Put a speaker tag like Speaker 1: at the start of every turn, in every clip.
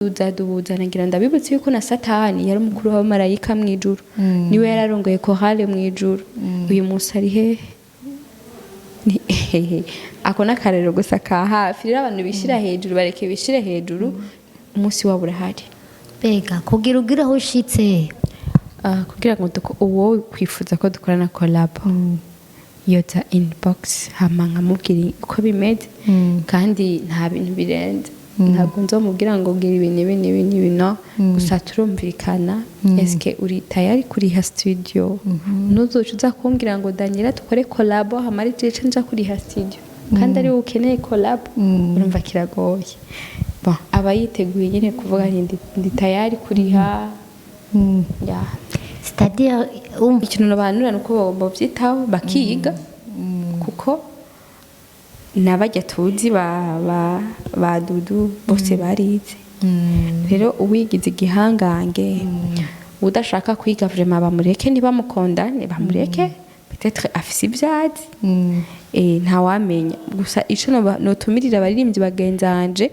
Speaker 1: Duza nagira ndabibutse yuko na Satani yari umukuru w'abamarayika mu ijuru, niwe yararongoye chorale mu ijuru. Uyu munsi ari hehe? Hehe, ako n'akarero gusa ka hafi. Rero abantu bishira hejuru, bareke bishire hejuru, umunsi wabo urahari.
Speaker 2: Mbega kugira ugire aho ushitse?
Speaker 1: Kugira ngo uwo kwifuza ko dukorana collab yoza inbox, hama nkamubwira uko bimeze, kandi nta bintu birenze. Ntabwo nzomubwira ngo gira ibi n'ibi n'ibi n'ibi, no gusa turumvikana: eske uri tayari kuriha studio? Ntuzoca uza kumbwira ngo "Daniela, dukore collab", hama ari jewe nja kuriha studio kandi ari wowe ukeneye collab. Urumva kiragoye. Bon, aba yiteguye nyine kuvuga nti ndi tayari kuriha ya.
Speaker 2: C'est-à-dire umva.
Speaker 1: Ikintu nabahanura ni uko bovyitaho bakiga, kuko n'abajya tuzi ba Dudu bose barize. Rero uwigize igihangange udashaka kwiga, vraiment bamureke, ntibamukondane, bamureke, peut-être afise ibyazi, ntawamenya. Gusa ico notumirira abaririmbyi bagenzanje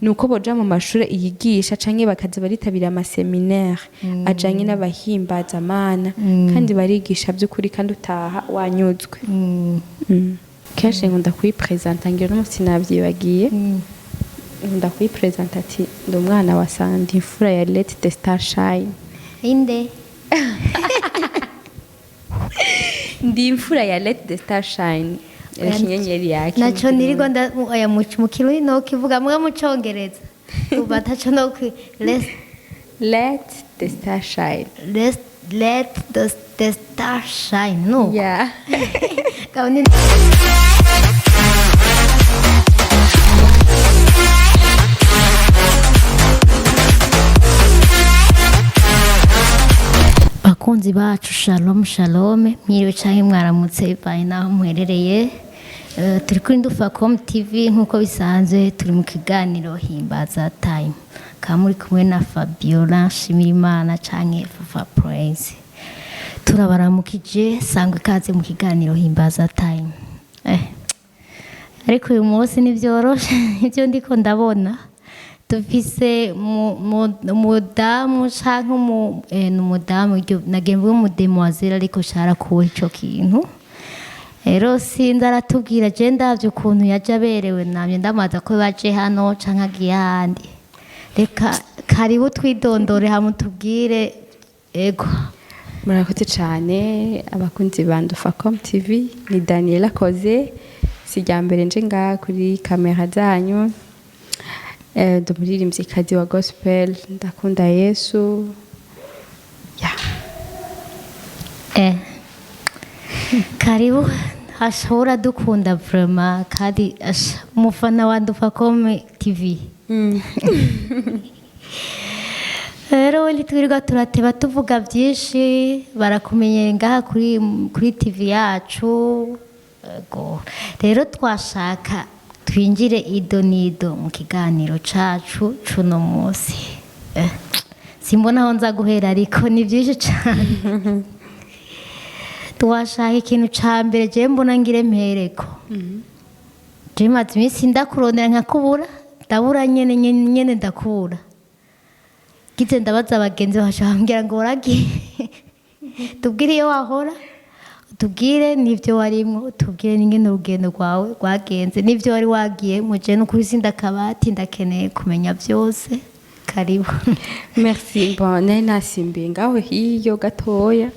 Speaker 1: ni uko boja mu mashure yigisha canke bakaza baritabira ama séminaire ajanye n'abahimbazamana, kandi barigisha by'ukuri, kandi utaha wanyuzwe. Kenshi nkunda kuyipresenta, ngira n'umunsi navyibagiye, nkunda kuyipresenta ati ndi umwana wa Sandi, imfura ya Let the Star Shine.
Speaker 2: Inde?
Speaker 1: Ndi imfura ya Let the Star Shine, reka inyenyeri yake.
Speaker 2: Naco nirirwa nda oya, mu Kirundi no kivuga mwe mu Congereza uba ataco no let.
Speaker 1: Let the Star Shine.
Speaker 2: Let the star shine, no?
Speaker 1: Yeah.
Speaker 2: Kabone. Bakunzi bacu, shalom shalom, mwiriwe canke mwaramutse bivanye n'aho muherereye. Turi kuri Ndufacom TV nk'uko bisanzwe, turi mu kiganiro Himbaza Time, kaba muri kumwe na Fabiola Nshimirimana canke Fafa Praise. Turabaramukije, sangwa ikaze mu kiganiro Himbaza Time. Ariko uyu munsi ntibyoroshe ibyo ndiko ndabona. Dufise umudamu canke ni umudamu, nagiye mvuge umu demoiselle, ariko carakuwe ico kintu. Rero sinzi, aratubwira. Je ndavye ukuntu yaje aberewe, namye ndamaza ko baje hano canke agiye ahandi. Reka karibu, twidondore hamwe tubwire, ego.
Speaker 1: Murakoze cyane, abakunzi ba Ndufacom TV. Ni Daniela Koze, si irya mbere nje ngaha kuri kamera zanyu. Ndi umuririmvyikazi wa gospel, ndakunda Yesu ya.
Speaker 2: Karibu, ashobora dukunda vraiment, kandi umufana wa Ndufacom TV. Rero we ntitwirirwa turateba tuvuga byinshi, barakumenyera ngaha kuri TV yacu. Ego. Rero twashaka twinjire ido n'ido mu kiganiro cacu cuno munsi. Simbona aho nza guhera, ariko ni byinshi cyane. Twashaka ikintu ca mbere jewe mbona ngire mpereko. Jewe maze iminsi ndakurondera nkakubura, ndabura nyene nyene nyene, ndakubura. Gize ndabaza abagenzi bacu, bambwira ngo waragiye. Tubwire iyo wahora, tubwire n'ibyo warimwo, tubwire n'ingene urugendo rwawe rwagenze n'ibyo wari wagiyemo. Je n'ukuri sindakabati, ndakeneye kumenya byose. Karibu.
Speaker 1: Merci. Bon, nari nasimbiye ngaho hiyo gatoya,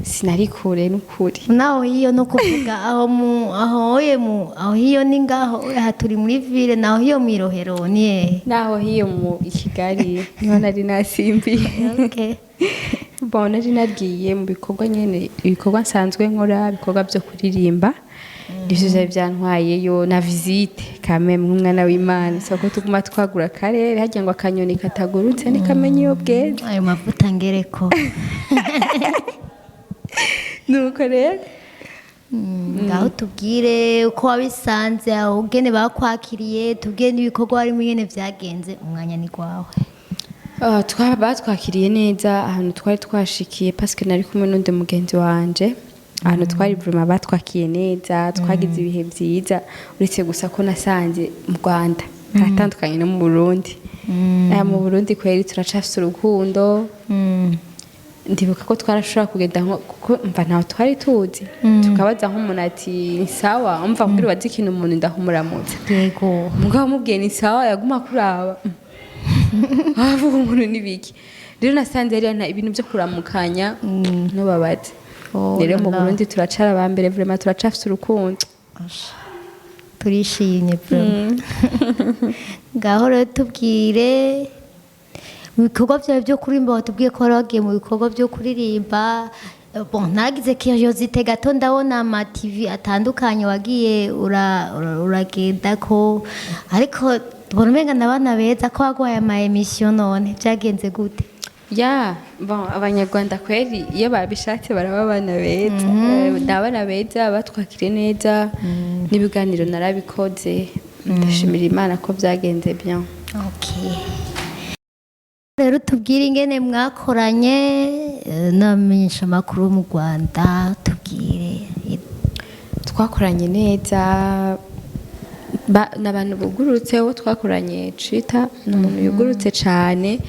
Speaker 1: sinari kure n'ukuri.
Speaker 2: Naho hiyo no kuvuga aho mu aho oye mu aho hiyo ni ngaho aha turi muri ville, naho hiyo mw'irohero ni hehe?
Speaker 1: Naho hiyo mu i Kigali niho nari nasimbiye. Bon, nari nagiye mu bikorwa nyene, ibikorwa nsanzwe nkora, ibikorwa byo kuririmba, nivyo vyari vyantwayeyo, na visite kame nk'umwana w'Imana. Soko tuguma twagura akarere harya ngo akanyoni katagurutse ntikamenya iyo bweze.
Speaker 2: Ayo mavuta ngereko.
Speaker 1: Nuko rero.
Speaker 2: Ngaho tubwire uko wabisanze aho, ugene bakwakiriye, tubwire n'ibikorwa harimo ingene vyagenze. Umwanya ni gwawe.
Speaker 1: Batwakiriye neza ahantu twari twashikiye, parce que nari kumwe n'undi mugenzi wanje. Ahantu twari, vraiment batwakiye neza, twagize ibihe vyiza, uretse gusa ko nasanze mu Rwanda haratandukanye no mu Burundi. Aya mu Burundi kweri turacafise urukundo. Ndibuka ko twarashobora kugenda nko kuko mva ntaho twari tuzi, tukabaza nk'umuntu ati: "Ni sawa?" Umva, kugira ubaze ikintu umuntu, ndahumuramutsa. Mugabo umubwiye "ni sawa", yaguma kuraba avuga umuntu n'ibiki. Rero nasanze hariya nta ibintu byo kuramukanya ntubabaze.
Speaker 2: Oh
Speaker 1: Rero mu
Speaker 2: là là.
Speaker 1: Burundi turacara aba mbere, vraiment turacafise urukundo.
Speaker 2: Turishimye vraiment. Ngaho rero tubwire mu bikorwa byawe byo kuririmba. Watubwiye ko wari wagiye mu bikorwa byo kuririmba. Bon, nagize curiosité gato, ndabona ama TV atandukanye wagiye uragenda ko, ariko tubona umenga n'abana beza ko waguhaye ama émission. None byagenze gute?
Speaker 1: Ya, bon, Abanyarwanda kweri iyo babishatse baraba abana beza. Ni abana beza, batwakiriye neza, n'ibiganiro narabikoze, ndashimira Imana ko byagenze bien.
Speaker 2: Okay. Rero tubwire ingene mwakoranye n'abamenyeshamakuru mu Rwanda, tubwire.
Speaker 1: Twakoranye neza, ni abantu bugurutse. Uwo twakoranye cita ni umuntu yugurutse cyane,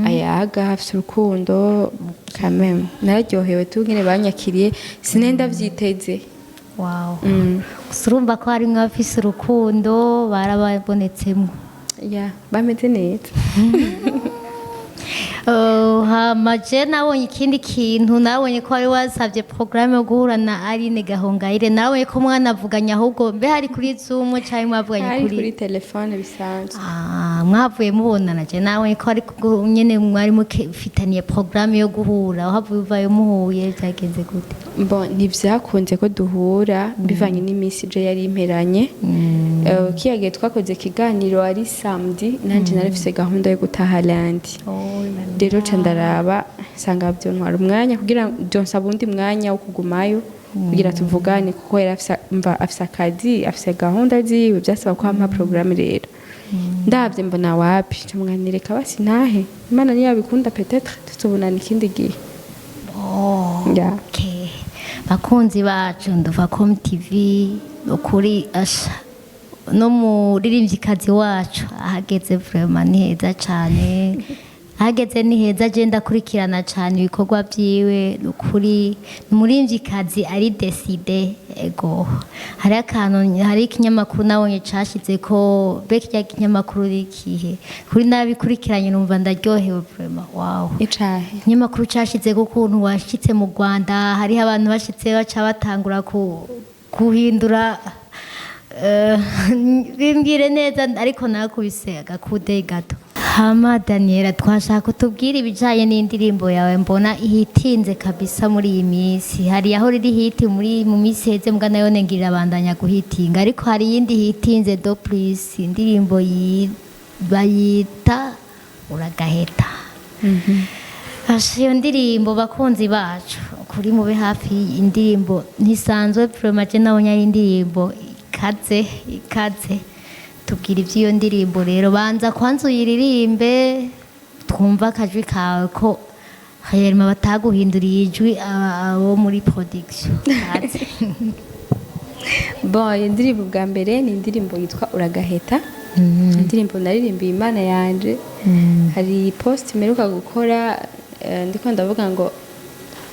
Speaker 1: ayaga, afite urukundo kameme. Nararyohewe tugene banyakiriye, sinenda ndavyiteze.
Speaker 2: Wow. Gusa urumva ko harimwo abafise urukundo barababonetsemo.
Speaker 1: Ya, bameze neza.
Speaker 2: Oh, hama je nabonye ikindi kintu, nabonye ko wari wasabye programme yo guhura na Aline Gahongayire. Nabonye ko mwanavuganye, ahubwo mbe hari kuri Zoom cyangwa mwavuganye
Speaker 1: Hari
Speaker 2: kuri
Speaker 1: kuri telefone bisanzwe.
Speaker 2: Ah, mwavuye mubonana? Je nabonye ko ari nyene mwari mufitaniye programme yo guhura, wahavuye uvayo muhuye, byagenze gute?
Speaker 1: Bon, ntivyakunze ko duhura bivanye n'iminsi je yari imperanye. Kiya gihe twakoze ikiganiro ari samedi, nanje nari mfise gahunda yo gutaha lundi. Rero ca ndaraba nsanga vyontwara umwanya kugira byonsaba undi mwanya wo kugumayo kugira tuvugane, kuko yari afise, mva, afise akazi, afise gahunda ziwe, byasaba ko ampa programme. Rero ndavye mbona wapi, ca mwanireka basi ntahe. Imana niyabikunda, peut-être tuzobonana ikindi gihe.
Speaker 2: Oh,
Speaker 1: Yeah.
Speaker 2: okay. Bakunzi bacu Nduva Com TV, ukuri asha no muririmvyikazi wacu ahageze vraiment ni heza cane, ahageze ni heza. Je ndakurikirana cane ibikorwa vyiwe, nukuri ni umuririmvyikazi ari décidée. Ego, hari akantu, hari ikinyamakuru nabonye cashize ko be kirya kinyamakuru rikihe kuri nabikurikiranye, numva ndaryohewe vraiment, wow.
Speaker 1: Icahe?
Speaker 2: Ikinyamakuru cashize ko ukuntu washitse mu Rwanda hariho abantu bashitse baca batangura kuhindura, bimbwire neza, ariko nakubise agakude gato. Hama Daniela, twashaka kutubwira ibijanye n'indirimbo yawe mbona ihitinze kabisa muri iyi minsi. Hari aho riri hit muri mu minsi heze, mbwa nayo ngirira abandanya guhitinga, ariko hari iyindi hitinze de plus, indirimbo bayita Uragaheta. Asha, iyo ndirimbo, bakunzi bacu, kuri mube hafi. Indirimbo ntisanzwe vraiment, je nabonye ari indirimbo ikaze ikaze. Tubwira iby'iyo ndirimbo rero, banza kwanza uyiririmbe twumva akajwi kawe ko hanyuma bataguhinduriye ijwi abo muri production. Kaze.
Speaker 1: Bon, iyo ndirimbo bwa mbere ni indirimbo yitwa Uragaheta, indirimbo naririmbiye Imana yanje. Hari post mperuka gukora, ndiko ndavuga ngo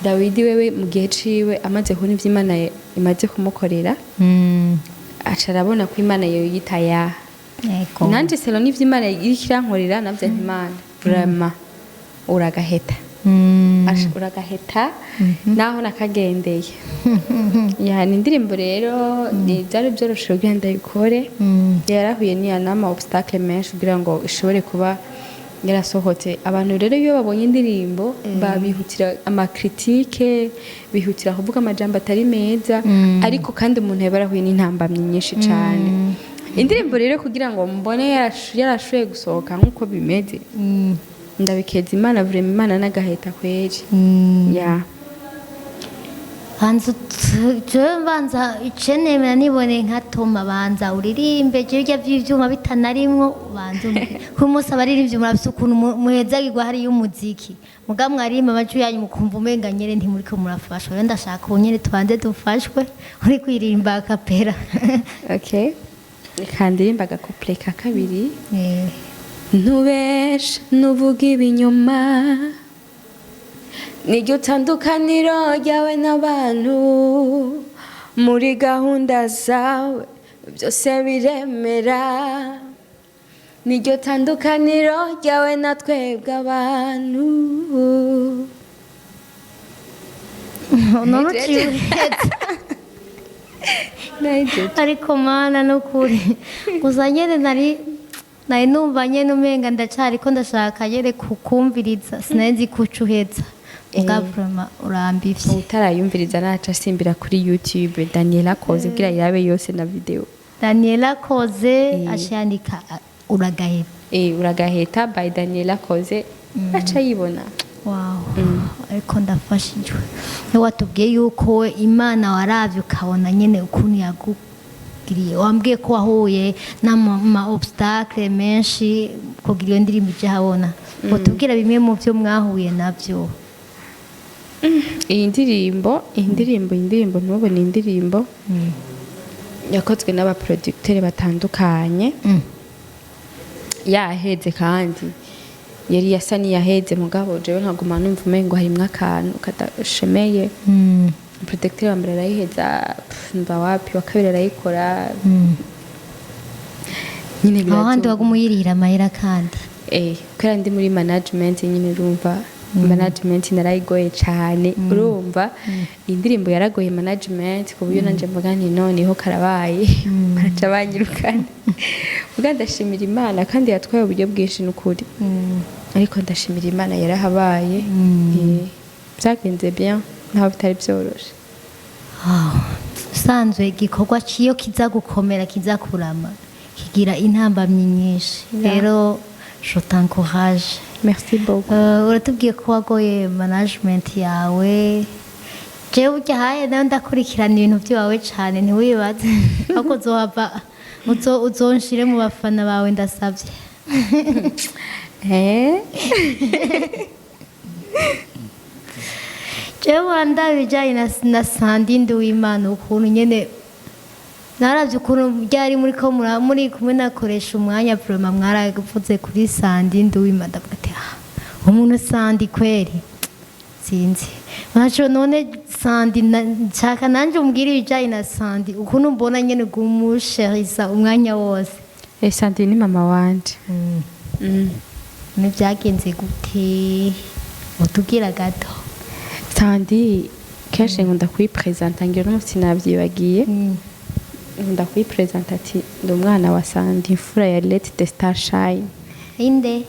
Speaker 1: Dawidi wewe mu gihe ciwe amaze kubona ivyo Imana imaze kumukorera, aca arabona ko Imana yoyita ya. Nanje selon n'ivyo Imana iriko irankorera, navyo nti: "Imana, vraiment uragaheta." Asha, uragaheta naho nakagendeye. Ya, ni indirimbo rero ni byari byoroshe kugira ndayikore, yarahuye n'iya n'ama obstacle menshi kugira ngo ishobore kuba yarasohotse. Abantu rero iyo babonye indirimbo babihutira ama critique, bihutira kuvuga amajambo atari meza, ariko kandi umuntu yaba yarahuye n'intambamyi nyinshi cane. Indirimbo rero kugira ngo mbone yarashoboye gusohoka nk'uko bimeze, ndabikeza Imana vraiment. Imana n'agaheta kweri, ya.
Speaker 2: Banza jewe banza ice nemera nibone nka Toma, banza uririmbe. Jewe birya vy'ivyuma bitanarimwo, banza ku munsi abaririmbyi murafise ukuntu muhezagirwa hariyo umuziki, muga mwaririmba amajwi yanyu mukumva umenga nyene ntimuriko murafashwa. Rero ndashaka ubu nyene tubanze dufashwe uri kuririmba a cappella.
Speaker 1: Okay, reka ndirimba aga couplet ka kabiri. Ntubeshe, ntuvuge ibinyoma, niryo tandukaniro ryawe n'abantu. Muri gahunda zawe byose biremera, niryo tandukaniro ryawe na twebwe abantu.
Speaker 2: None uciye uhetse. Ariko Mana, nukuri gusa nyene nari numva nyene umenga ndacariko ndashaka nyene kukumviriza, sinari nzi kuca uheza. Muga vraiment urambivye.
Speaker 1: Utarayumviriza naca asimbira kuri YouTube, Daniela Koze, kugira irabe yose na video.
Speaker 2: Daniela Koze, acandika "Uragaheba".
Speaker 1: "Uragaheta" by Daniela Koze, aca yibona.
Speaker 2: Wow, ariko ndafashijwe. Niwe watubwiye yuko we Imana waravye ukabona nyene ukuntu yagugiriye. Wambwiye ko wahuye n'ama obstacle menshi kugira iyo ndirimbo ije habona. Utubwira bimwe mu byo mwahuye navyo.
Speaker 1: Iyi ndirimbo ntubone, indirimbo yakozwe n'abaproducteur batandukanye. Yaheze kandi yari yasa n'iyaheze, mugabo jewe nkaguma numva umengo harimwo akantu kadashemeye. Producteur wa mbere arayiheza, pff, mva wapi, wa kabiri arayikora nyine.
Speaker 2: Aho handi
Speaker 1: Biraduga.
Speaker 2: waguma uyirihira amahera kandi?
Speaker 1: Kubera ndi muri management nyine, urumva management narayigoye cyane. Urumva iyi ndirimbo yaragoye management, ku buryo nanje mvuga nti noneho karabaye, baraca banyirukana. Vuga ndashimira Imana, kandi yatwaye uburyo bwinshi n'ukuri, ariko ndashimira Imana yarahabaye. Byagenze bien, ntaho bitari byoroshe.
Speaker 2: Usanzwe igikorwa ciyo kiza gukomera, kiza kurama, kigira intambamyi nyinshi. Rero je t'encourage.
Speaker 1: Merci beaucoup.
Speaker 2: Uratubwiye ko wagoye management yawe. Jewe burya haye nawe ndakurikirana ibintu by'iwawe cane, ntiwibaze, ahubwo uzohava uzonshire mu bafana bawe, ndasabye.
Speaker 1: Eh.
Speaker 2: Jewe ndaba ibijanye na Sandi Nduwimana, ukuntu nyene naravye ukuntu byari muri ko muri kumwe nakoresha umwanya, vraiment mwaravuze kuri Sandi Nduwimana, ndavuga ati: "Ah, umuntu Sandi kweri sinzi ntaco." None Sandi nshaka nanje umbwire ibijanye na Sandi, ukuntu mbona nyene gumusherisa umwanya wose.
Speaker 1: Sandi ni mama wanje.
Speaker 2: None byagenze gute? Utubwira gato.
Speaker 1: Sandi kenshi nkunda kuyipresenta, ngira n'umunsi navyibagiye. Nkunda kuyipresenta ati ndi umwana wa Sandi, imfura ya Let the Star Shine.
Speaker 2: Inde?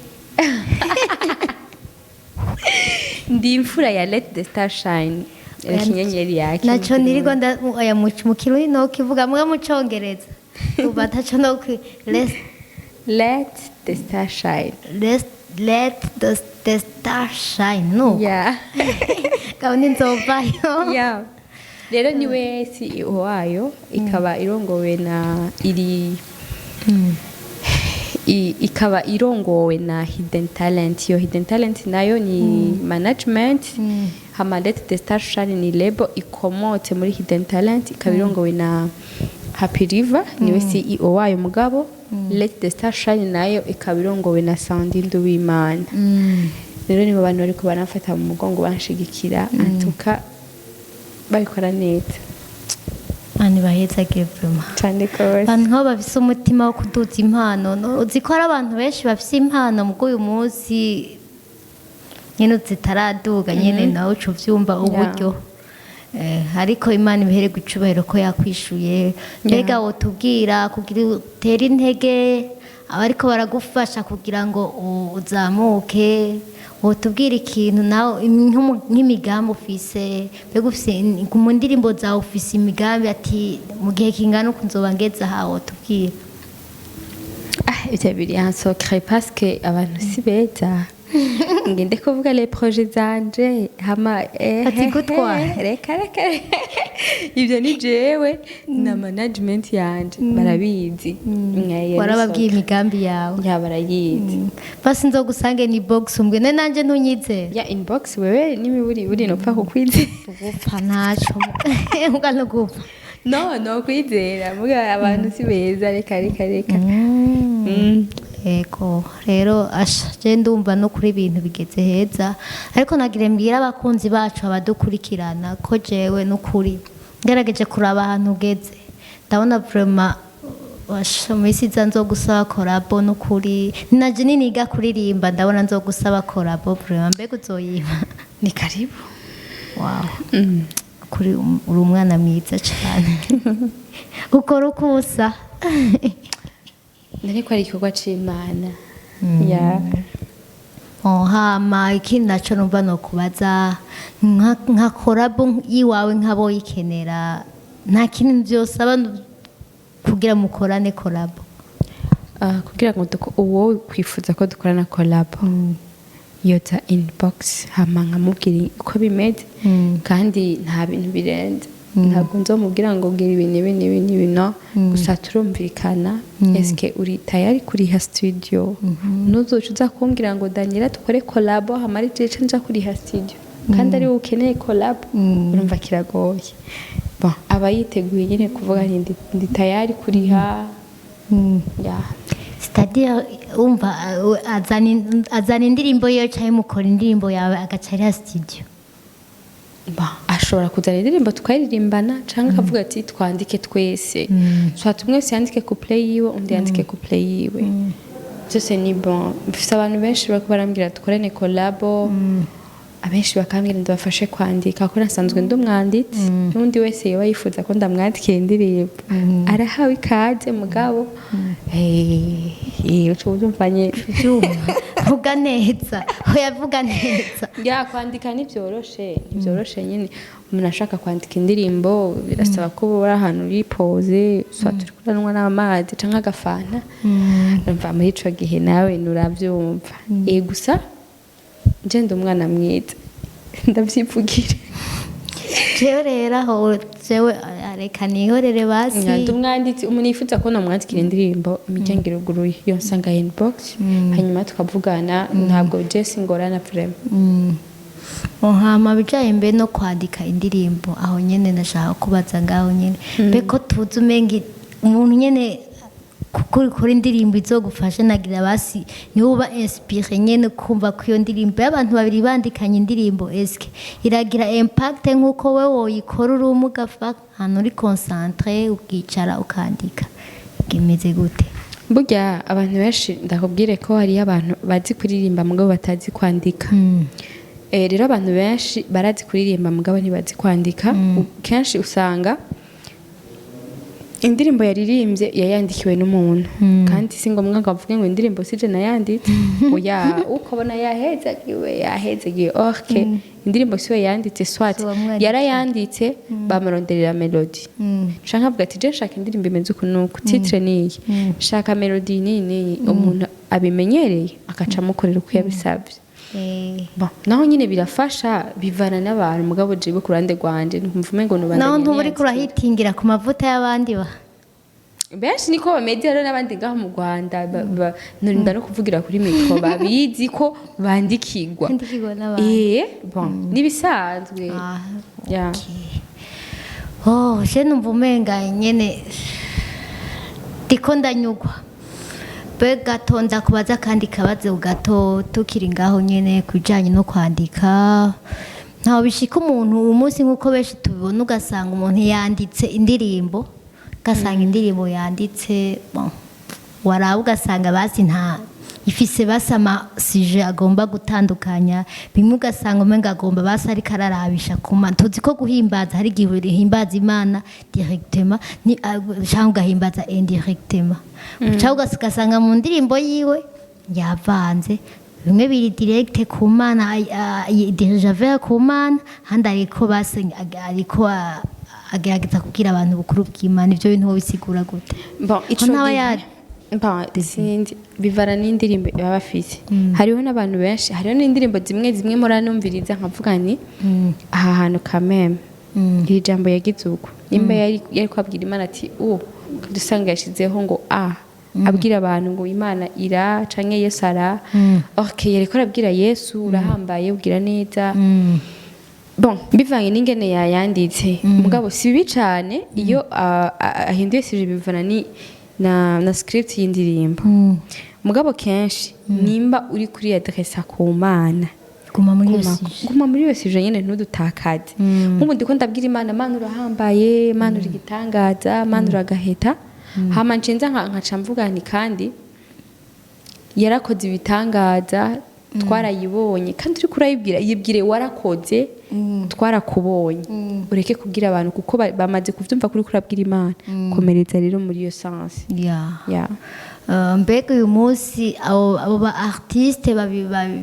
Speaker 1: Ndi imfura ya Let the Star Shine, reka inyenyeri yake.
Speaker 2: Naco nirirwa nda oya, mu Kirundi no kivuga muga mu Congereza ubu ataco no let.
Speaker 1: Let the Star Shine.
Speaker 2: Let the star shine, no?
Speaker 1: Yeah.
Speaker 2: Gahunda nzovayo.
Speaker 1: Yeah. Rero niwe CEO wayo, ikaba irongowe na iri ikaba irongowe na Hidden Talent. Iyo Hidden Talent nayo ni management. Hama Let the Star Shine ni label ikomotse muri Hidden Talent, ikaba irongowe na Happy River, niwe CEO wayo. Mugabo Let the Star Shine nayo ikaba irongowe na Sandy Nduwimana. Rero nibo bantu bariko baramfata mu mugongo, banshigikira, antuka babikora neza.
Speaker 2: Mani bahezagire vraiment.
Speaker 1: Cyane rwose.
Speaker 2: Abantu nk'abo bafise umutima wo kuduza impano. Uzi ko hari abantu benshi bafise impano mugo uyu munsi nyene zitaraduga nyene, nawe uca uvyumva uburyo. Ariko Imana ibihere gucubahiro ko yakwishuye. Mbega wotubwira kugira utere intege abariko baragufasha kugira ngo uzamuke, wotubwira ikintu nawe nk'imigambi ufise? Mbega ufise mu ndirimbo zawe, ufise imigambi ati mu gihe kingana uku nzoba ngeze aha? Wotubwira.
Speaker 1: Ah, ivyo biri en secret parce que abantu si beza. Ngende kuvuga les projets zanje hama
Speaker 2: Ati gutwara.
Speaker 1: Reka reka, ivyo ni jewe na management yanje barabizi. Iyo ni
Speaker 2: Warababwiye
Speaker 1: secret.
Speaker 2: imigambi yawe?
Speaker 1: Ya, barayizi.
Speaker 2: Basi nzogusange ni box umbwe ne nanje ntunyizere.
Speaker 1: Ya, inbox wewe nimiburi buri nopfa kukwizera.
Speaker 2: Gupfa ntaco muga no gupfa.
Speaker 1: No, no kwizera, muga abantu si beza, reka reka reka.
Speaker 2: Ego rero asha, je ndumva no kuri ibintu bigeze heza, ariko nagire mbwira abakunzi bacu, abadukurikirana, ko jewe n'ukuri ngerageje kuraba ahantu ugeze, ndabona vraiment, asha, mu minsi iza nzogusaba collabo. N'ukuri naje niniga kuririmba, ndabona nzogusaba collabo vraiment. Mbega uzoyiba?
Speaker 1: Ni karibu.
Speaker 2: Wow, kuri uri umwana mwiza cyane, ukora uko usa.
Speaker 1: Nari ko ari igikorwa c'Imana ya.
Speaker 2: Oh, hama ikindi naco numva no kubaza, nka collabo yiwawe nk'aboyikenera, nta kintu vyosaba kugira mukorane collabo?
Speaker 1: Ah, kugira ngo uwo kwifuza ko dukorana collabo yoza inbox, hama nkamubwira uko bimeze. Kandi nta bintu birenze, ntabwo nzomubwira ngo bwira ibi n'ibi n'ibi n'ibi, no gusa turumvikana: eske uri tayari kuriha studio? Nuzoca uza kumbwira ngo "Daniela, dukore collabo", hama ari jewe nja kuriha studio kandi ari wowe ukeneye collabo. Urumva kiragoye. Bon, aba yiteguye nyine kuvuga nti ndi tayari kuriha ya.
Speaker 2: C'est-à-dire umva, azana indirimbo yiwe canke mukora indirimbo yawe, agaca ariha studio?
Speaker 1: Ba, ashobora kuzana indirimbo tukayiririmbana, cyangwa akavuga ati "Twandike twese", soit umwe wese yandike couplet yiwe, undi yandike couplet yiwe, byose ni bon. Mfise abantu benshi bariko barambwira dukorane collabo, abenshi bakambwira ndabafashe kwandika kuko nasanzwe ndi umwanditsi. N'undi wese yoba yifuza ko ndamwandikira indirimbo arahawe ikaze. Mugabo uca ubyumva nyene.
Speaker 2: Vyuma, vuga neza, oya, vuga neza.
Speaker 1: Ya, kwandika ntibyoroshe, ntibyoroshe nyine. Umuntu ashaka kwandika indirimbo birasaba ko uba uri ahantu uri posé, soit uri kuranywa n'amazi canke agafanta. Urumva muri ico gihe nawe nuravyumva. Gusa nje ndi umwana mwiza, ndavyivugira.
Speaker 2: Jewe rero aho jewe, reka nihorere basi.
Speaker 1: Ndi umwanditsi. Umuntu yifuza ko namwandikira indirimbo, imiryango iruguruye, yonsanga inbox, hanyuma tukavugana. Ntabwo je singorana vraiment.
Speaker 2: Hama bijanye mbe no kwandika indirimbo, aho nyene ndashaka kubaza ngaho nyene, mbe ko tuzi umenga umuntu nyene kuko ukora indirimbo izogufasha, nagira basi niwe uba inspiré nyene kumva ko iyo ndirimbo y'abantu babiri bandikanye indirimbo, eske iragira impact nk'uko we woyikora uri umwe, ugafa ahantu uri concentré, ukicara ukandika? Imeze gute?
Speaker 1: Burya abantu benshi, ndakubwire ko hariyo abantu bazi kuririmba mugabo batazi kwandika. Rero abantu benshi barazi kuririmba mugabo ntibazi kwandika. Kenshi usanga indirimbo yaririmbye yayandikiwe n'umuntu, kandi si ngombwa ngo avuge ngo "Indirimbo sije nayanditse". Oya, ukabona yahezagiwe, yahezagiwe, ok, indirimbo siwe yanditse, soit
Speaker 2: Si uwamwandikiye.
Speaker 1: yarayanditse, bamuronderera mélodie, canke avuga ati "Je nshaka indirimbo imeze uku nuku, titre niyi, shaka mélodie niyi niyi", umuntu abimenyereye agaca amukorera uko yabisabye. Bon, naho nyine birafasha, bivana n'abantu. Mugabo jewe ku ruhande rwanje nkumva umengo nubandanya
Speaker 2: Naho ntuba uriko
Speaker 1: niyandikira.
Speaker 2: urahitingira ku mavuta y'abandi ba.
Speaker 1: Benshi niko bameze rero, n'abandi ngaho mu Rwanda norinda no kuvugira kuri micro, babizi ko bandikirwa.
Speaker 2: Bandikirwa n'abandi.
Speaker 1: Bon, nibisanzwe.
Speaker 2: Ah,
Speaker 1: Ya.
Speaker 2: okay. Oh, je numva umenga nyene ndiko ndanyugwa. Be gato ndakubaza kandi kabazo gato tukiri ngaho nyene kubijanye no kwandika. Ntaho bishika umuntu umunsi, nk'uko benshi tubibona, ugasanga umuntu yanditse indirimbo, ugasanga indirimbo yanditse, bon, waraba ugasanga basi nta ifise basi ama sujets agomba gutandukanya bimwe, ugasanga umenga agomba basi ariko ararabisha kuma tuzi ko guhimbaza hari igihe uhimbaza Imana directement ni cyangwa ugahimbaza indirectement, cyangwa ugasanga mu ndirimbo yiwe yavanze, bimwe biri direct ku Mana, dirigé vers ku Mana, handi ariko basi ariko agerageza kubwira abantu bukuru bw'Imana. Ibyo bintu wobisigura gute?
Speaker 1: Bon, ico
Speaker 2: ntaba
Speaker 1: gihe bon, sinzi, bivana n'indirimbo baba bafise. Hariho n'abantu benshi, hariho n'indirimbo zimwe zimwe muranumviriza nkavuga nti "Aha hantu kameme iri jambo yagize uko", nimba yari kwabwira Imana ati u dusanga yashizeho ngo a abwira abantu ngo Imana ira canke Yesu ara, okay, yariko arabwira Yesu urahambaye, ugira neza. Bon, bivanye n'ingene yayanditse. Mugabo si bibi cane iyo ahinduye sujet, bivana ni na script y'indirimbo. Mugabo kenshi nimba uri kuri adressa ku Mana,
Speaker 2: Guma muri iyo
Speaker 1: guma,
Speaker 2: sujet.
Speaker 1: Guma muri iyo sujet nyene, ntudutakaze. Nk'ubu ndiko ndabwira Imana: "Mana, urahambaye, Mana, uri igitangaza, Mana, uragaheta." Hama nshinza nkaca mvuga nti: "Kandi yarakoze ibitangaza, twarayibonye." Kandi uriko urayibwira, yibwire: "Warakoze, twarakubonye." Ureke kubwira abantu, kuko bamaze kuvyumva kuri kurabwira Imana. Komereza rero muri iyo sens. Yeah.
Speaker 2: Mbega uyu munsi abo ba artiste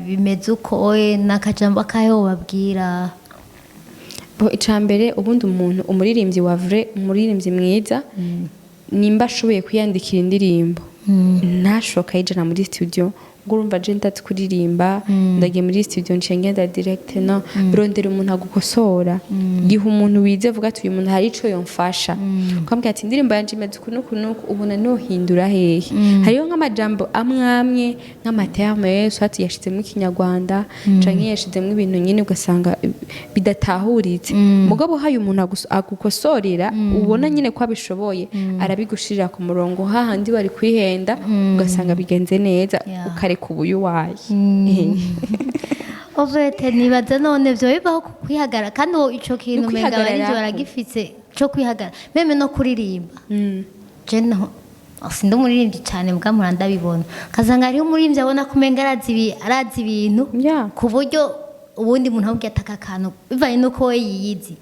Speaker 2: bimeze uko oye, n'akajambo akahe babwira?
Speaker 1: Bo, icambere, ubundi umuntu, umuririmbyi wa vrai, umuririmbyi mwiza, nimba ashoboye kwiyandikira indirimbo, ntashoka ayijana muri studio ngo: "Urumva je ndazi kuririmba, ndagiye muri studio, nciye ngenda direct." No rondera umuntu agukosora. Giha umuntu wize, avuga ati: "Uyu muntu hari ico yomfasha." Ukambwira ati: "Indirimbo yanje imeze uku n'uku n'uku, ubona nohindura hehe?" Hariho nk'amajambo amwe amwe, nk'ama termes, soit yashizemo ikinyarwanda canke yashizemo ibintu nyine ugasanga bidatahuritse. Mugabo haye umuntu agukosorera, ubona nyine ko abishoboye, arabigushirira ku murongo hahandi bari kwihenda, ugasanga bigenze neza. Ukareka ubuyu waye.
Speaker 2: En fait, nibaza none vyo bibaho ku kwihagara, kandi uwo ico kintu umenga abarivyo
Speaker 1: Ukwihagararako.
Speaker 2: baragifise co kwihagara, même no kuririmba. Je naho sindi umuririmbyi cyane, mbwa mpora ndabibona, ukasanga hariho umuririmbyi abona ko umenga arazi ibintu ku buryo ubundi muntu amubwiye ataka akantu, bivanye n'uko we yiyizi.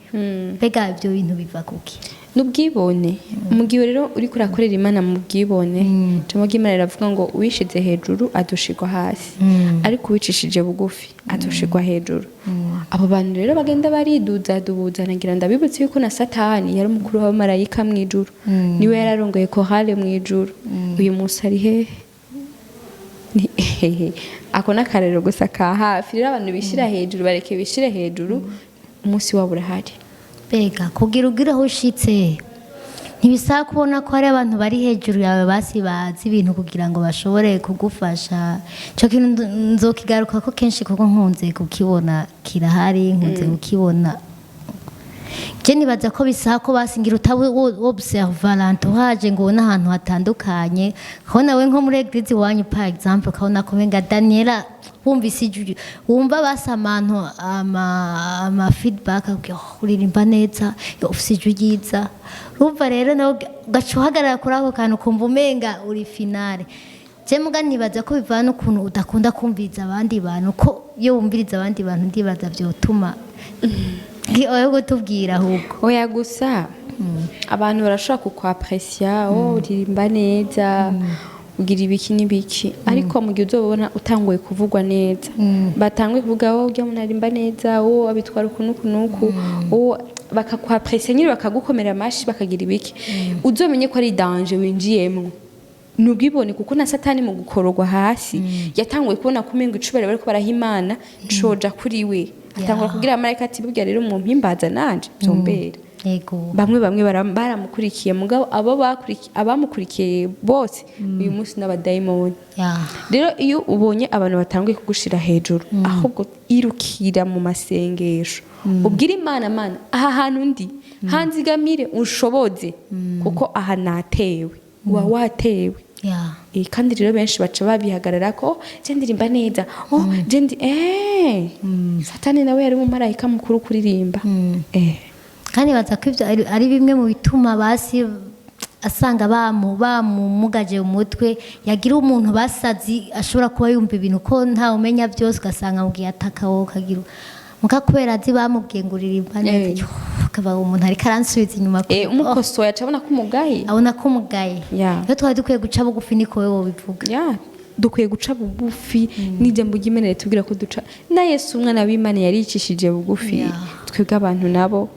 Speaker 2: Mbega ibyo bintu biva kuki?
Speaker 1: N'ubwibone. Mu gihe rero uriko urakorera Imana mu bwibone, ijambo ry'Imana riravuga ngo: "Uwishize hejuru adushirwa hasi, ariko uwicishije bugufi adushirwa hejuru." Abo bantu rero bagenda bariduza dubuza, nagira ndabibutse yuko na Satani yari umukuru w'abamarayika mu ijuru, niwe yararongoye chorale mu ijuru. Uyu munsi ari hehe? Ako n'akarero gusa ka hafi. Rero abantu bishira hejuru, bareke bishire hejuru, umunsi wabo urahari.
Speaker 2: Mbega kugira ugire aho ushitse, ntibisaba kubona ko hari abantu bari hejuru yawe, basi bazi ibintu, kugira ngo bashobore kugufasha? Ico kintu nzokigaruka ko kenshi, kuko nkunze kukibona kirahari, nkunze kukibona. Je nibaza ko bisaba ko basingira utaba observa l'entourage, ngo ubone ahantu hatandukanye, ukabona we nko muri église iwanyu, par exemple, ukabona ko umenga Daniela wumvise ijwi, wumva basa amantu ama feedback akubwira: "Oh, uririmba neza, yo, ufise ijwi ryiza." Urumva rero nawe ugaca uhagarara kuri ako kantu, ukumva umenga uri finale. Je muga nibaza ko bivana n'ukuntu udakunda kumviriza abandi bantu, ko iyo wumviriza abandi bantu, ndibaza vyotuma oyo kutubwira ahubwo.
Speaker 1: Oya, gusa abantu barashobora kukwapresiya: "Oh, uririmba neza, ugira ibiki n'ibiki." Ariko mu gihe uzobona utanguye kuvugwa neza, batanguye kuvuga: "Oh, urya muntu aririmba neza, oh, abitwara uku n'uku n'uku," oh, bakakwapresiya nyine, bakagukomera amashi, bakagira ibiki, uzomenye ko ari danger winjiyemwo. Ni ubwibone, kuko na Satani mu gukororwa hasi yatanguye kubona ko umenga icubahiro bariko baraha Imana coja kuri we, atangura kubwira abamarayika ati: "Burya rero mumpimbaza nanje vyombera." Bamwe bamwe baramukurikiye, mugabo abo abamukurikiye bose uyu munsi n'abadayimoni. Rero iyo ubonye abantu batanguye kugushira hejuru, ahubwo irukira mu masengesho, ubwire Imana: "Mana, aha hantu ndi hanzigamire, unshoboze, kuko aha natewe." Uba watewe. Kandi rero benshi baca babihagarara ko: "Je ndirimba neza, oh, je ndi Satani nawe yari umumarayika mukuru kuririmba."
Speaker 2: Kandi baza ko ibyo ari bimwe mu bituma basi asanga bamumugaje umutwe, yagira umuntu basazi ashobora kuba yumva ibintu, ko ntawe umenya byose, ugasanga mubwiye ataka, wowe ukagira muka kubera azi bamubwiye ngo uririmba neza. Yo, akaba umuntu ariko aransubiza inyuma.
Speaker 1: Umukosoye aca abona ko umugaye.
Speaker 2: Abona ko umugaye. Iyo twari dukwiye guca bugufi, niko wowe wobivuga.
Speaker 1: Ya, dukwiye guca bugufi. N'ijambo ry'Imana ritubwira ko duca, na Yesu umwana w'Imana yaricishije bugufi. Twebwe abantu nabo.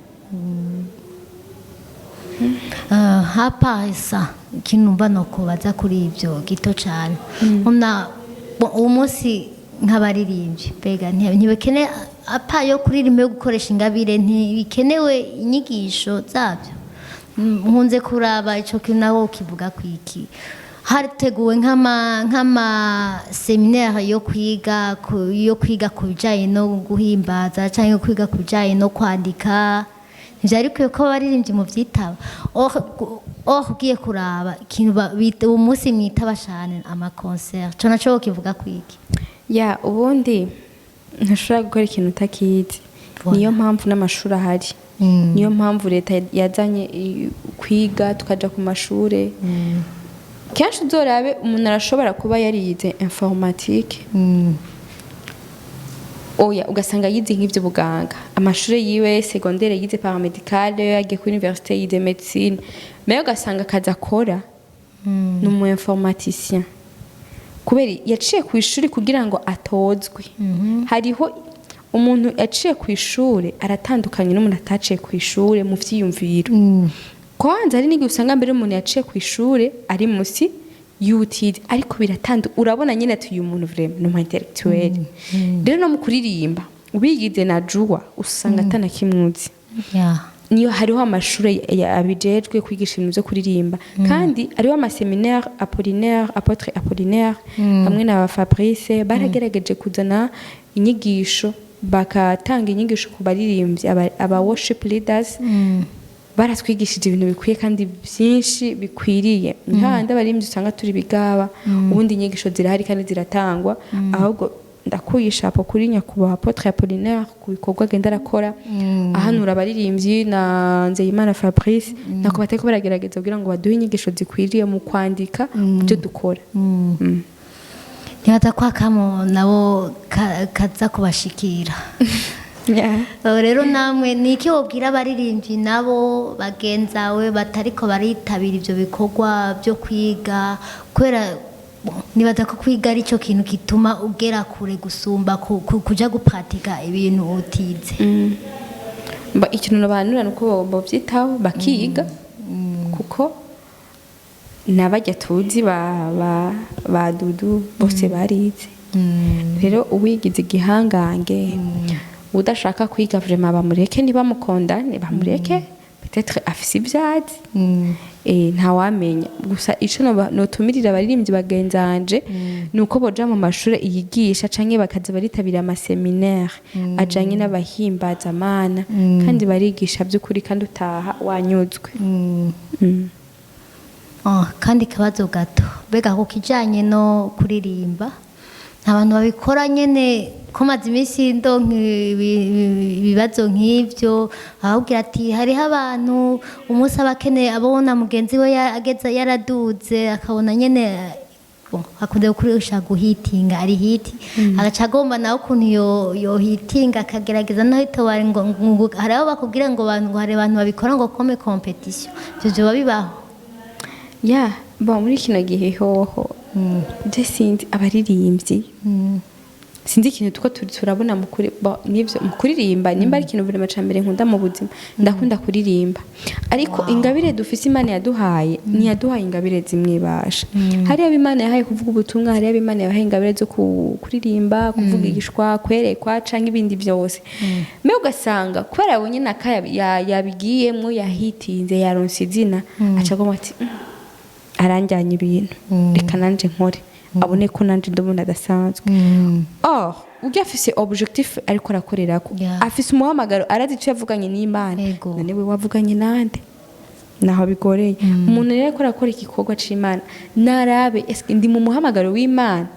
Speaker 2: Hapa isa ikintu numva nokubaza kuri ibyo gito cyane. Uwo munsi nk'abaririmbyi, mbega ntibikene apa yo kuririmba, yo gukoresha ingabire, ntibikenewe inyigisho zabyo? Nkunze kuraba ico kintu, nawe ukivuga kwiki? Hateguwe nk'ama séminaire yo kwiga ku bijanye no guhimbaza, cyangwa kwiga ku bijanye no kwandika. Ntivyari bikwiye ko abaririmbyi mu vyitaba. Oh, ugiye kuraba ikintu uwo munsi mwitaba cane ama concert, co naco kivuga kwiki?
Speaker 1: Ya, ubundi ntushobora gukora ikintu utakizi.
Speaker 2: Voilà.
Speaker 1: Niyo mpamvu n'amashuri ahari, niyo mpamvu leta yazanye kwiga, tukaja ku mashure. Kenshi uzorabe, umuntu arashobora kuba yarize informatique, oya, ugasanga yize nk'ivy'ubuganga, amashuri yiwe secondaire yize paramédical, yagiye kuri université yize médecine, mais ugasanga akazi akora ni umu informaticien, kubera yaciye ku ishuri kugira ngo atozwe. Hariho umuntu yaciye ku ishuri aratandukanye n'umuntu ataciye ku ishuri mu vyiyumviro. Kwanza hari n'igihe usanga mbere umuntu yaciye ku ishuri ari musi y'utize, ariko biratandu, urabona nyine ati uyu muntu vraiment ni umu intellectuel. Rero no mu kuririmba, ubigize na juwa, usanga atanakimwuzi. Niyo hariho amashuri abijejwe kwigisha ibintu byo kuririmba, kandi hariho ama séminaire. Apollinaire, apôtre Apollinaire hamwe na ba Fabrice baragerageje kuzana inyigisho, bakatanga inyigisho ku baririmbyi, aba worship leaders. Baratwigishije ibintu bikwiye kandi byinshi bikwiriye. Ntihandi abaririmbyi usanga turi bigaba. Ubundi inyigisho zirahari kandi ziratangwa. Ahubwo ndakuye ishapo kuri nyakubahwa apôtre Apollinaire ku bikorwa agenda arakora, ahanura abaririmbyi, na Nzeyimana Fabrice, nako batariko baragerageza kugira ngo baduhe inyigisho zikwiriye mu kwandika mu byo dukora.
Speaker 2: Ntibaza ko akamo nabo kaza kubashikira. Ubu rero namwe ni iki wobwira abaririmbyi nabo bagenzawe batariko baritabira ibyo bikorwa byo kwiga? Kubera nibaza ko kwiga ari cyo kintu gituma ugera kure gusumba kuja gupratika ibintu utize.
Speaker 1: Ikintu bahanura ni uko bovyitaho bakiga, kuko n'abajya tuzi ba Dudu bose barize. Rero uwigize igihangange udashaka kwiga, vraiment bamureke, ntibamukondane, bamureke, peut-être afise ibyazi, ntawamenya. Gusa ico notumirira abaririmbyi bagenzanje ni uko boja mu mashure yigisha, canke bakaza baritabira ama séminaire ajanye n'abahimbazamana, kandi barigisha by'ukuri, kandi utaha wanyuzwe.
Speaker 2: Oh, kandi kabazo gato, mbega ku kijanye no kuririmba, nta bantu babikora nyene ko maze iminsi ndonka ibibazo nk'ivyo, ahubwira ati hariho abantu umunsi aba akeneye abona mugenzi we ageze yaraduze, akabona nyene, bon, akunze gukoresha guhitinga, ari hit, agaca agomba nawe ukuntu yo hitinga, akagerageza naho itobara ngo hariho bakubwira ngo abantu, ngo hari abantu babikora ngo comme compétition. Ivyo vyoba bibaho?
Speaker 1: Ya, bon, muri kino gihe hoho je sinzi abaririmbyi, sinzi ikintu tuko turi turabona mu kuri, bon, nivyo mu kuririmba, nimba ari ikintu vraiment ca mbere nkunda mu buzima, ndakunda kuririmba. Ariko ingabire dufise Imana yaduhaye, ntiyaduhaye ingabire zimwe basha. Hariyo abo Imana yahaye kuvuga ubutumwa, hariyo abo Imana yahaye ingabire zo kuririmba, kuvugishwa, kwerekwa canke ibindi byose. Mais ugasanga kubera yabonye naka yabigiyemwo, yahitinze, yaronse izina, aca agomba ati: Aranjyanye ibintu, reka nanje nkore, abone ko nanje ndabona adasanzwe." Or ujya afise objectif ariko arakorerako, afise umuhamagaro, arazi icyo yavuganye n'Imana. None we wavuganye nande? Naho bigoreye. Umuntu rero ariko arakora igikorwa c'Imana, narabe: eske ndi mu muhamagaro w'Imana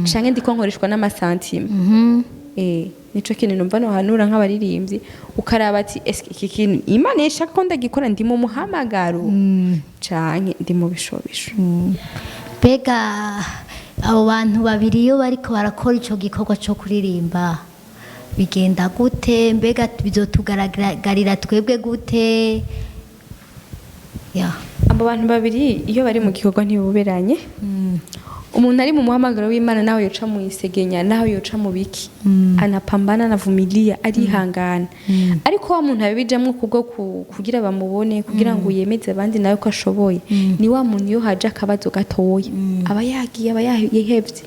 Speaker 1: canke ndiko nkoreshwa n'ama sentiments? Nico kintu numva nohanura nk'abaririmbyi, ukaraba ati: eske iki kintu Imana ishaka ko ndagikora, ndi mu muhamagaro canke ndi mu bishobisho?
Speaker 2: Mbega abo bantu babiri iyo bariko barakora ico gikorwa co kuririmba bigenda gute? Mbega bizotugaragarira twebwe gute ya?
Speaker 1: Abo bantu babiri iyo bari mu gikorwa ntibuberanye. Umuntu ari mu muhamagaro w'Imana, nawe yoca mu isegenya, nawe yoca mu biki, anapambana, anavumilia, arihangana. Ariko wa muntu abibijamwo kubwo kugira bamubone, kugira ngo yemeze abandi nawe ko ashoboye, ni wa muntu iyo haje akabazo gatoya aba yagiye, aba yihevye,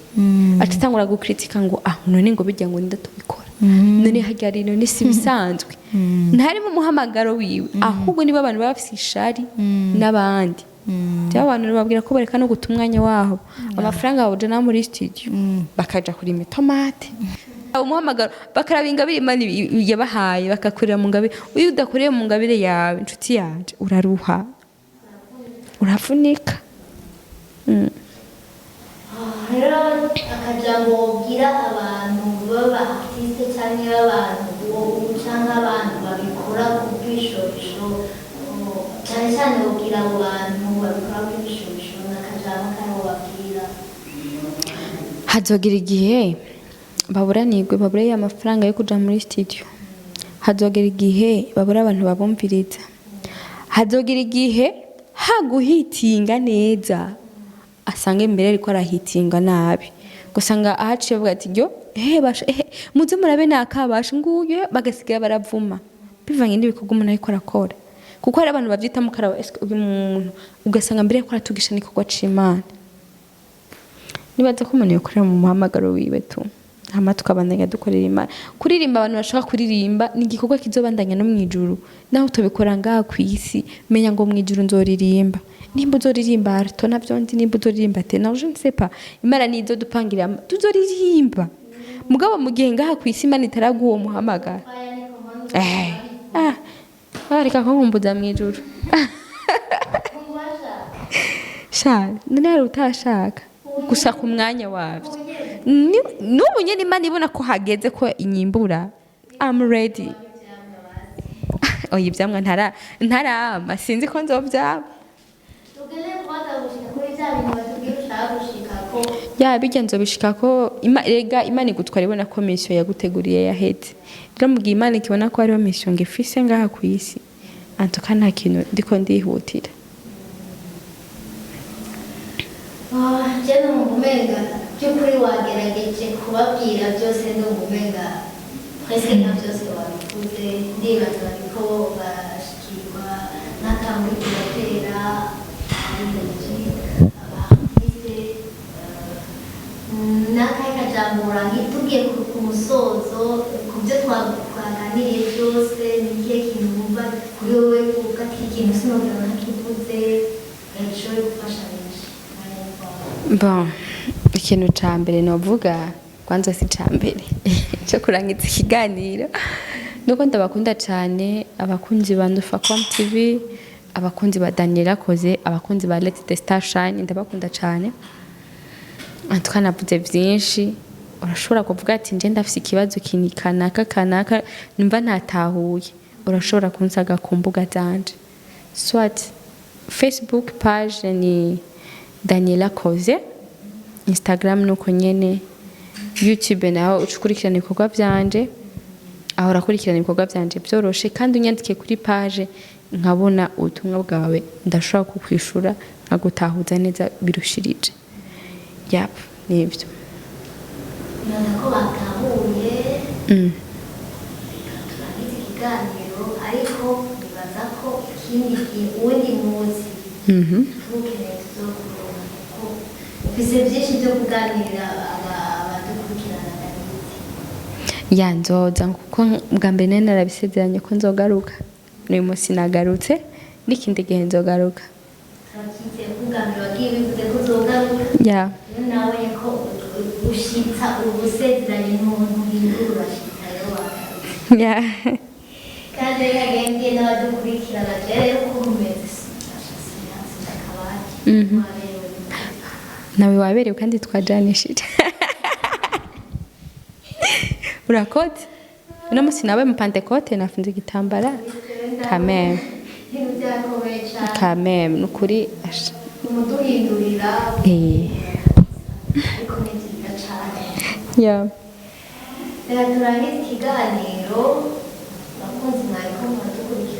Speaker 1: aca atangura gukritika ngo: "Ah, none ngo bijya ngo nda tubikora, none harya ari, none si bisanzwe." Ntari mu muhamagaro wiwe, ahubwo niba abantu baba bafise ishari n'abandi. Cyangwa abantu babwira ko bareka no guta umwanya wabo, amafaranga bawujana muri studio, bakaja kurima itomate. Umuhamagaro, bakaraba ingabire Imana yabahaye, bakakurira mu ngabire. Iyo udakoreye mu ngabire yawe, inshuti yanje, uraruha, uravunika.
Speaker 2: Rero akajambo wobwira abantu b'aba artiste cyangwa b'abantu ubu cyangwa abantu babikora ku bwishobisho, cyane cyane wobwira abo bantu babikora ku bwishobisho, n'akajambo kariho babwira?
Speaker 1: Hazogera igihe baburanirwe, babure amafaranga yo kuja muri studio. Hazogera igihe babura abantu babumviriza. Hazogera igihe haguhitinga neza, asanga imbere ariko arahitinga nabi, gusanga ahaciye bavuga ati: "Yo, ehe basha, ehe muze murabe nakabasha nguyu." Bagasigara baravuma bivanye n'ibikorwa umuntu ariko arakora, kuko hari abantu bavyitamo karaba. Eske uyu muntu, ugasanga mbere ariko aratugisha n'igikorwa c'Imana. Nibaza ko umuntu yokorera mu muhamagaro wiwe tu, hama tukabandanya dukorera Imana. Kuririmba, abantu bashaka kuririmba, ni igikorwa kizobandanya no mw'ijuru. Naho utobikora ngaha ku isi, menya ngo mw'ijuru nzoririmba. Nimba uzoririmba alto navyo nzi, nimba uzoririmba ténor, je ne sais pas. Imana nizo dupangira tuzoririmba. Mugabo mu gihe ngaha ku isi Imana itaraguha uwo muhamagaro, reka ko nkumbuza mw'ijuru sha. None hari utashaka gusa ku mwanya wavyo? N'ubu nyene Imana ibona ko hageze ko inyimbura, I'm ready. Oya, ivyamwa ntarama, sinzi ko nzovyama.
Speaker 2: Tugeneye kubanza gushika kuri bya bintu batubwira ushaka gushikako.
Speaker 1: Ya, bijya nzobishikako. Rega Imana igutwara ibona ko mission yaguteguriye yaheze. Rero mu gihe Imana ikibona ko hariho mission ngifise ngaha ku isi, antuka nta kintu ndiko ndihutira.
Speaker 2: Je numva umenga by'ukuri wagerageje kubabwira byose. Ndumva umenga presque nka byose wabivuze. Ndibaza bariko barashikirwa n'akamuri kiratera abaririmbyi, aba artiste. N'akahe kajambo urangi tugiye ku musozo ku byo twaganiriye byose? Ni ikihe kintu wumva kuri wowe uvuga ati: "Ikintu sinogera ntakivuze, gishoboye gufasha benshi"? Umwanya ni wawe.
Speaker 1: Bon, ikintu ca mbere novuga, kwanza si ca mbere cyo kurangiza ikiganiro, nuko ndabakunda cyane, abakunzi ba Nufacom TV, abakunzi ba Daniela Koze, abakunzi ba Let the Star Shine, ndabakunda cyane. Antuka navuze byinshi. Urashobora kuvuga ati: "Nje ndafise ikibazo kini kanaka kanaka numva ntatahuye." Urashobora kunsaga ku mbuga zanje, soit Facebook page ni Daniela Koze, Instagram nuko nyene, YouTube naho uca ukurikirana ibikorwa vyanje. Aho urakurikirana ibikorwa vyanje byoroshe, kandi unyandikiye kuri page nkabona ubutumwa bwawe, ndashobora kukwishura nkagutahuza neza birushirije. Yap, nibyo.
Speaker 2: Nibaza ko batahuye. Reka turangize ikiganiro, ariko nibaza ko ikindi gihe, uwundi munsi, tuwukeneye tuzokuronka, kuko ufise byinshi byo kuganirira abadukurikirana, ndabizi.
Speaker 1: Ya, nzoza, kuko bwa mbere nari narabisezeranye ko nzogaruka. N'uyu munsi nagarutse, n'ikindi gihe nzogaruka.
Speaker 2: Turabyizeye ko ubwa mbere wagiye bivuze ko uzogaruka.
Speaker 1: Ya.
Speaker 2: Rero nawe ko ushitsa ubusezeranye, ntuhindura, urashitsa. Rero wagarutse.
Speaker 1: Ya.
Speaker 2: Kandi reka ngembwe n'abadukurikirana, rero uko umeze akabati waberewe.
Speaker 1: Nawe waberewe, kandi twajanishije. Urakoze. Uno munsi nawe mu Pentecôte nafunze igitambara kameme.
Speaker 2: Ibintu byakomeye cyane.
Speaker 1: Kameme, nukuri.
Speaker 2: Umuduhindurira. Ariko ni byiza cyane.
Speaker 1: Ya.
Speaker 2: Reka turangize ikiganiro. Bakunzi mwariko muradukurikirana.